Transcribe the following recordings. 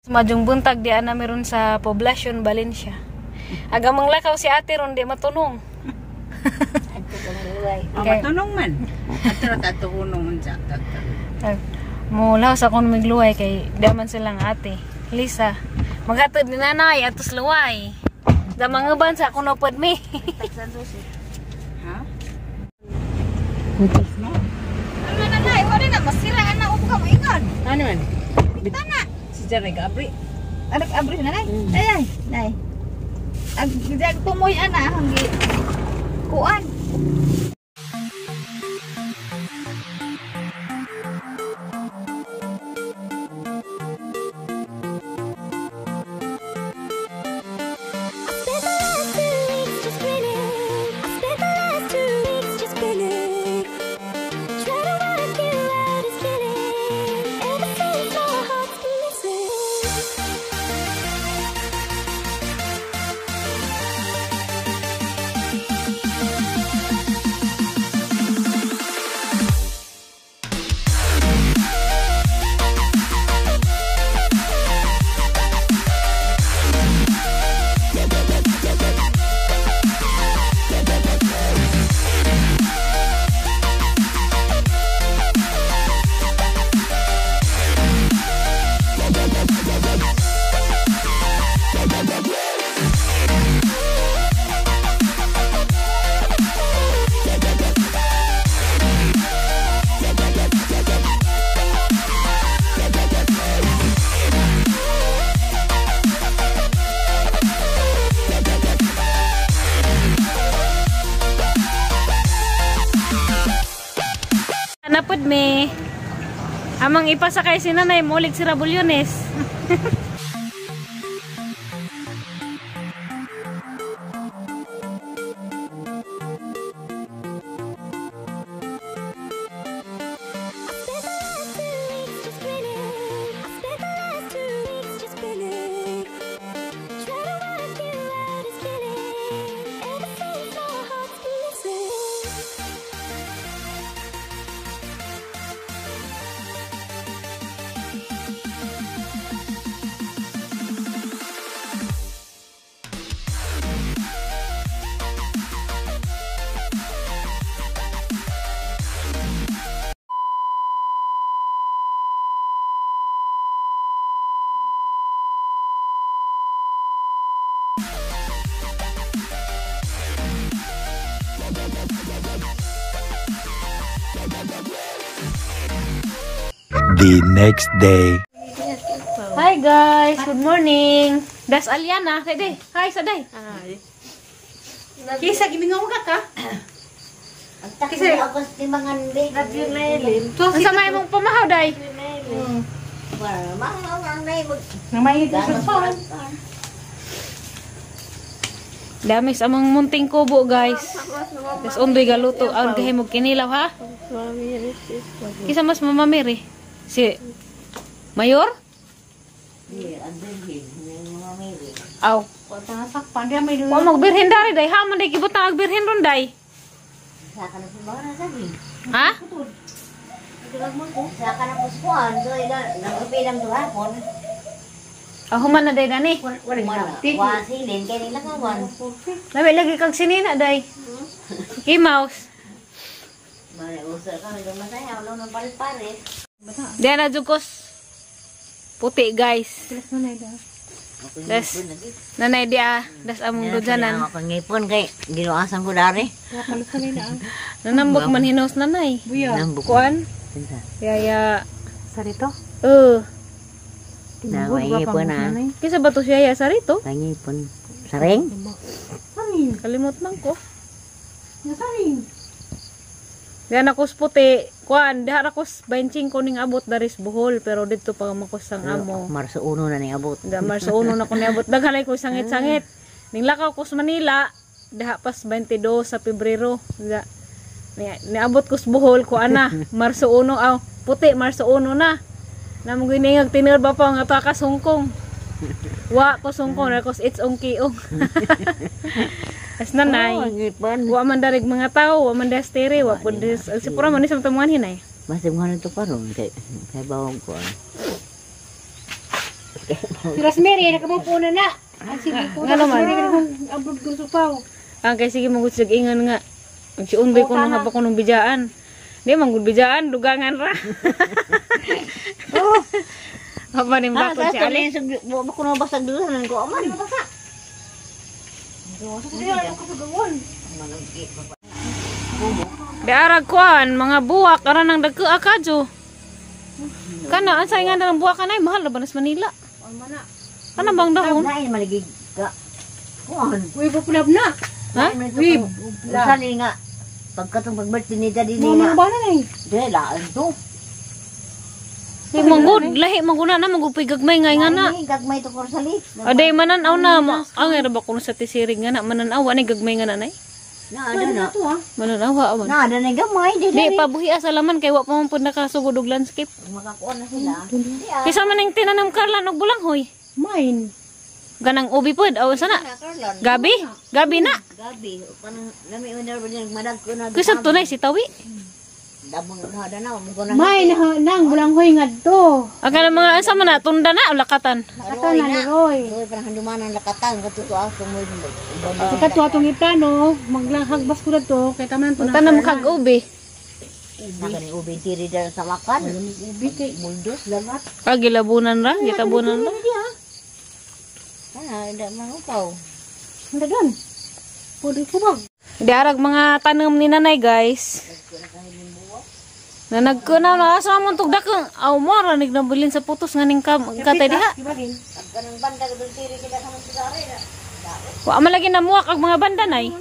Madyong buntag di ana meron sa poblasyon Valencia. Aga manglakaw si ate ron di matunong. Oh, matunong man. Ato ra tato unong unsa. Mulaw sa akong migluway kay di man silang ate. Lisa, magatod ni nanay atos luway. Da manguban sa akong upod mi. Ha? Putos na. Ano nanay, wala na masira ana upo ka moingon. Ano man? Bitana. Si Jerry Gabri. Anak abri nanay. Ay ay, nay. Ag jag tumoy ana hanggi kuan. Napod me. Amang ipasakay si nanay molig si Rabulyones. The next day. Hi guys, good morning. Das Aliana, day. Hi saday. Hi. Kisa gimingaw ka ka? Kisa ako sa timbangan be. Unsa may mong pamahaw day? Namay sa phone. Dami sa among munting kubo guys. Das undoy galuto aron kahimog kinilaw ha. Kisa mas mamamiri si Mayor? Aw. Wa magbirhen dari day ha man day gibutang ag birhen ron day. Ha? Aw human na day dani. Labi lagi kag sinina day. Okay, mouse. Diyan na jugos. Puti guys. Das nanay dia das among dujanan. Ako ngipon kay ginuasan ko dari. Nanambok man hinos nanay. Kuan? Yaya Sarito? Na ngipon na. Kisa ba to siya yaya sarito? Ngipon. Saring? Kalimot man ko. Diyan ako sa puti. Kuan, diha ra ko 25 ning abot daris Bohol pero didto pa makos ang amo. Marso 1 na ning abot. Da Marso 1 na ko niabot. Daghalay ko sangit-sangit. Ning lakaw ko sa Manila, diha pas 22 sa Pebrero. Da niabot ko sa Bohol ko ana, Marso 1 aw, puti Marso 1 na. Namo giningag tinuod ba pa nga takas Hong Kong. Wa ko sa Hong Kong, ko it's ong kiong. As nanay. Wa man darig mga tao, wa man dastere, wa pud si pura man ni sa tamuan hinay. Masih mo na to karon kay bawang ko. Si Rosemary, nakamupo na na. Ang sige ko. Nga naman. Abroad kong supaw. Ang kay sige mangud sig ingan nga. Ang si Undoy ko nung haba ko nung bijaan. Di manggud bijaan, dugangan ra. Oh. Haba ning Ah, bakod si Ali. Wa ko na basag dulan ko aman. Di arag kuan, mga buwak aran ang dagko akadyo. Kana unsay nga nang buwak kanay mahal ra ba nas Manila? Kana bang dahon? Nain maligig ka. Kuan. Uy, pupulab na. Ha? Wib. Sali nga. Pagkatong pag-birthday ni daddy Mga ni mga nga. bana na eh. Dili laan to. Di manggod lahi mangguna na manggod puy gagmay nga nga na. Ay, gagmay to ko sali. Aday manan-aw na ang ra ba kuno sa tisirig nga na manan-aw ani gagmay nga na nay. Na ada na. Ito ah. Manan-aw awan. Na ada na gamay di Di pabuhi sa laman kay wa pa man pud nakasugod og landscape. Makakuan na sila. Di ah. Kaysa man ang tinanam karlan og bulanghoy. Mine. Ganang ubi pod aw sana. Na Carlon. Gabi? Gabi na. Gabi kanang lami man na ba madag ko na. Kaysa tunay si Tawi. Dabang na da na mo ko na. Mine, ha, nang bulanghoy nga to. Ang kanang mga asa man na tunda na o lakatan. Lakatan na ni Roy. Roy parang handumanan lakatan kadto ako mo. Sa kato atong iplano, maglahagbas ko na to, kay taman to na. Tanam kag ubi. Na kani ubi tiri dara sa makan. Ubi kay Muldos lagat. Ah, gilabunan ra, gitabunan ra. Ah, da man upaw. Ang dagan. Pwede ko ba? Di arag mga tanom ni nanay, guys. Na nagkunaw na asa man tug dakong aw mo ra nagbilin sa putos nga ning kam katay diha. Ibahin. Kanang banda kadtong tiri kita sa mga na. Wa man lagi namuak ang mga banda nay.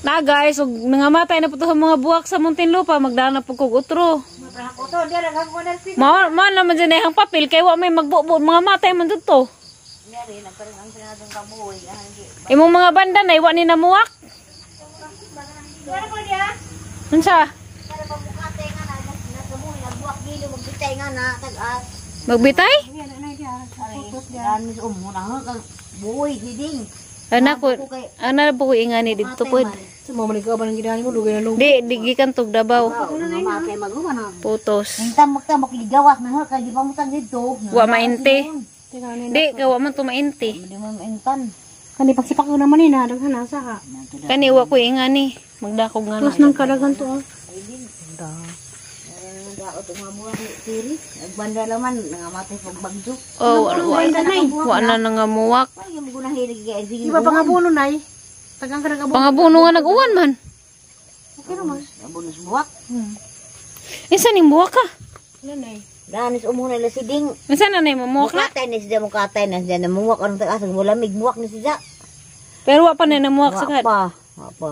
Na guys, ug nangamatay na po to sa mga buwak sa Muntinlupa, magdala na po kog utro. Mao mao naman dyan ang papel kay wa may magbubo mga matay man didto. Nyari na parang ang pinadong kabuhi. Imong mga banda nay wa ni namuak. Unsa? Para pamukate nga na nakabuhi nagbuwak gilo magbitay nga na tag-as. Magbitay? Daan mis umo na ha kang buhi diding. Ana ko, ana po ko ingani didto pod. Sa mga manig ka ba ng ginahan mo, lugay na lugay. Di, di gikan tug Davao. Mamatay maguman ha. Putos. Ang tambak-tambak ligawas na ha kay di pa mo tag dito. Wa mainte. Teka, ano yun? Di, kawa man to mainte. Di mo maintan. Kani pagsipak ko naman eh, na, daghan na sa ha. Kani wa ko ingani. Magdakog nga Tapos na. nang kadaghan to ah. Daot ang mga buwak ni tiri. Nagbanda laman nangamatay pagbagyo. Oh, wa wa, wa na nangamuwak. Ay mo guna hilig kay sige. Di ba pangabuno nay? Tagang ka nagabuno. Pangabuno nga nag-uwan man. Okay naman. Bonus buwak. Insa ning buwak ka? Wala nay. Daan is umo na siding. Insa na nay mamuwak na? Mukatay ni siya mukatay na siya namuwak ang tag-as mulamig muwak ni siya. Pero wa pa na namuwak sa Wa kad. pa. Wa pa.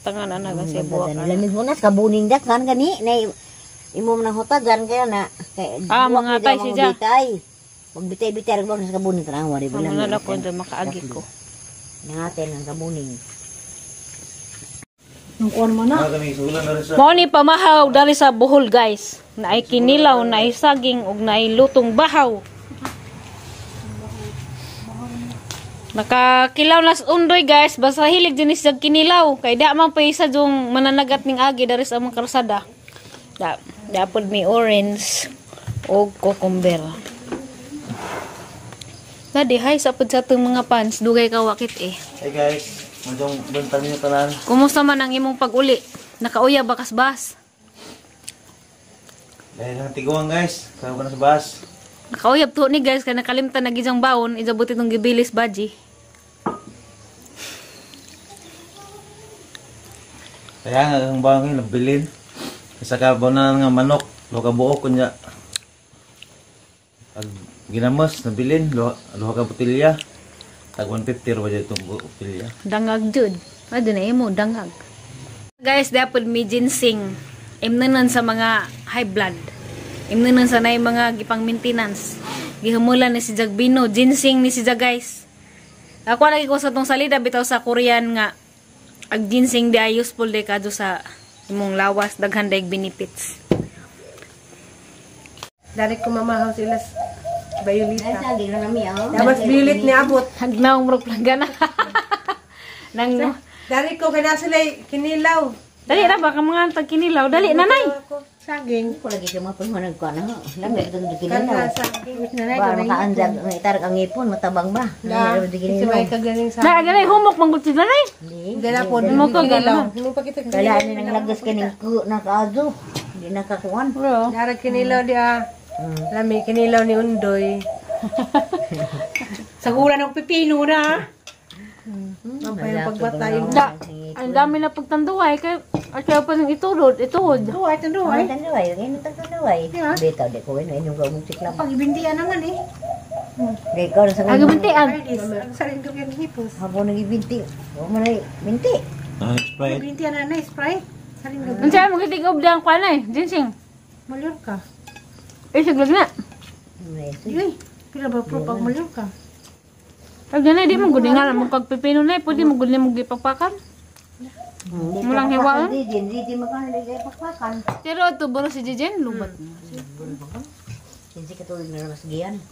Tangan ana kasi buwak. Ang lamig mo na sa kabuning dak kan gani na imo man ang hutagan kaya na kay Ah, buwak mga ni tay siya, siya. Magbitay. Magbitay-bitay ra sa kabuning tanang wari Amo na lang ko makaagi ko. Nangatin ang kabuning. Nang kuan man na. Mao ni pamahaw dali sa Bohol, guys. Naay kinilaw, naay saging ug naay lutong bahaw. Nakakilaw nas undoy, guys, basta hilig din siya kinilaw kay da man pa isa yung mananagat ning agi dari sa among karsada. Da, dapod may orange og cucumber. Dadi hay sa pud sa atong mga fans, dugay ka wakit eh. Hey guys, madyong buntag niyo tanan. Kumusta man ang imong pag-uli? Nakauya ba kas bus? Dahil ang tiguan guys, kaya ko na sa bus. Nakauyab to ni guys kay nakalimtan na gijang baon, ijabot itong gibilis baji. Kaya nga ang bangin nabilin. Isa ka ba na nga manok, luha ka buok kunya. Ag ginamos nabilin, luha, luha ka botelya. Tag 150 ra ba dyan itong botelya. Dangag jud. Ado na imo dangag. Guys, dapat may ginseng. Imnanan sa mga high blood. Imnanan sa nay mga gipang maintenance. Gihumulan ni si Jagbino, ginseng ni si Jag guys. Ako lagi ko sa tong salida bitaw sa Korean nga ag ginseng di ay useful di kadto sa imong lawas daghan daig benefits. Dari ko mamahaw sila sa Violeta. Ay saging na nami oh. Dapat violet ni abot. Hagnaw murag planggana. Nang Dari ko kaya sila kinilaw. Dali na baka mga tag kinilaw. Dali nanay. Ako. Saging. Ko lagi kay mga panahon nagkuan na. Lami itong ginilaw. Karna saging. Ba makaandag ang itarak ang ipon matabang ba. Da. Lami Kasi may kagaling sa. Na agay humok manggod si nanay. Hindi. Dala po. Mo ka Kinilaw. Mo pa kita Kala ni nang lagos kaning ku na kaadto. Hindi nakakuan. Bro. Darag kinilaw di ah. Lami kinilaw ni Undoy. Sagulan ng pipino na. Ang pagbatay. Da, ang dami na pagtanduay kay at kaya pa ng itulod, ituod. Duway, tanduay. Tanduay, ngin tanduay. Bitaw di ko inom ka mong siklam. Pag-ibintian naman eh. Di ko sa Aga bintian. Ay, ang saring ko yung hipos. Hapon nagibinti. Wa man ay binti. Ah, Sprite. Bintian na na, Sprite. Saring gabi. Unsa mo gitig og dang kuan ay, ginseng. Mallorca. Eh siglag na. Uy, pila ba pro pag Mallorca? Pag ganay di mo gud nga mo kag pipino na pwede mo gud mo gipakpakan. Mulang hiwaan? Di makan di pakpakan. Pero ato bro si Jejen lubat. Kinsi katuig na mas giyan.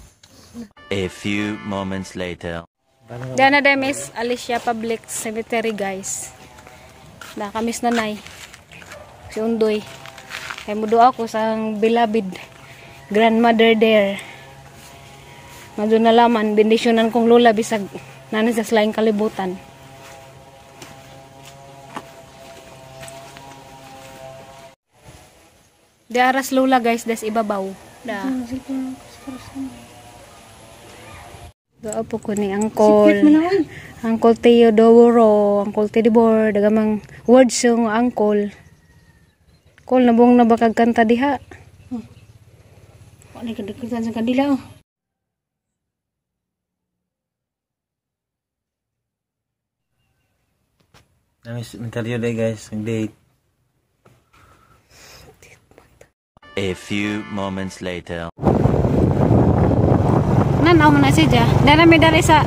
A few moments later. Dana dem is Alicia Public Cemetery guys. Da kamis nanay. Si Undoy. Kay mo duha ko sa beloved grandmother there. Madto nalaman bendisyonan kong lola bisag nana sa laing kalibutan. Di aras lola guys des ibabaw. Da. Doa po ko ni Uncle. Uncle Teodoro, Uncle Tedibor, dagamang words yung Uncle. Kol nabong na ba kag kanta diha? Wala ka dagkutan sa kandila oh. Namiss mentalyo day guys, nag-date. A few moments later. Nanaw man na siya. Dara may dali sa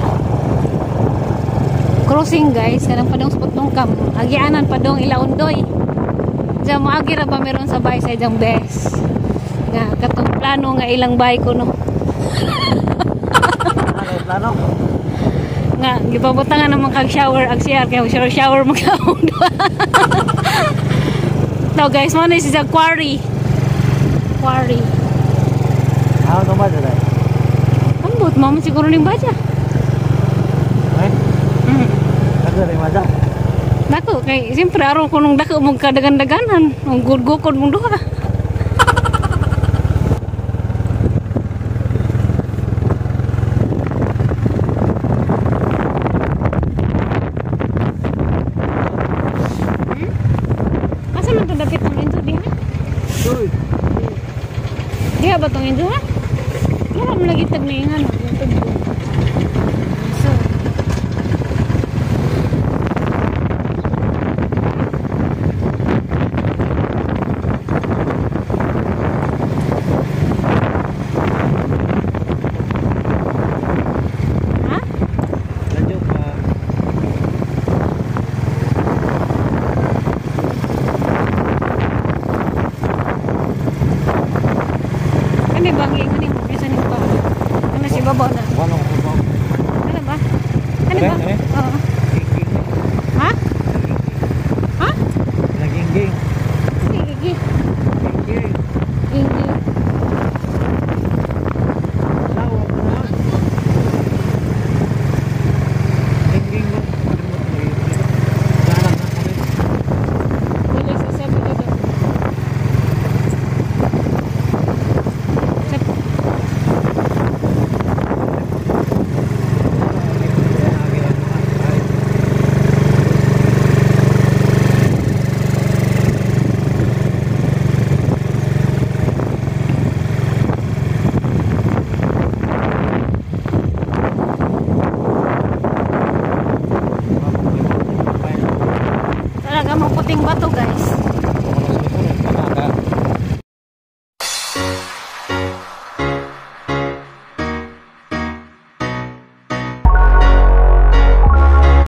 crossing guys, kanang padong sa Putong Kam. Agianan padong Ilaundoy. Diyan mo agi ra ba meron sa bahay sa ijang bes. Nga katong plano nga ilang bahay ko no. Ano plano? Nga gipabutangan naman kag shower ag CR kay shower shower magkaon. So guys, mo na siya quarry. Quarry. Ah, ano ba dala? Ambot mo man siguro ning baja. Eh? Ano rin maja? Dako kay siyempre aron ko nung dako mong kadagan-daganan, ang gugukod mong duha. Asa man to dapit ang injo diha? Uy. Diha ba tong injo ha? Wala mo lagi tag niingan. So, ha? Radyo pa. Ano ba ang ingan mo? Isa ning pa. Ano si babaw na? Wala ko ba? Ano ba? Ano ba? Ano? Oo. Ha? Ha? Nagingging. Sige, gigi. Gingging. Gigi. Sawa ko na. Gingging mo. Dalang na kami. Dili sa sabi ko daw. Sa Talaga mga puting bato guys.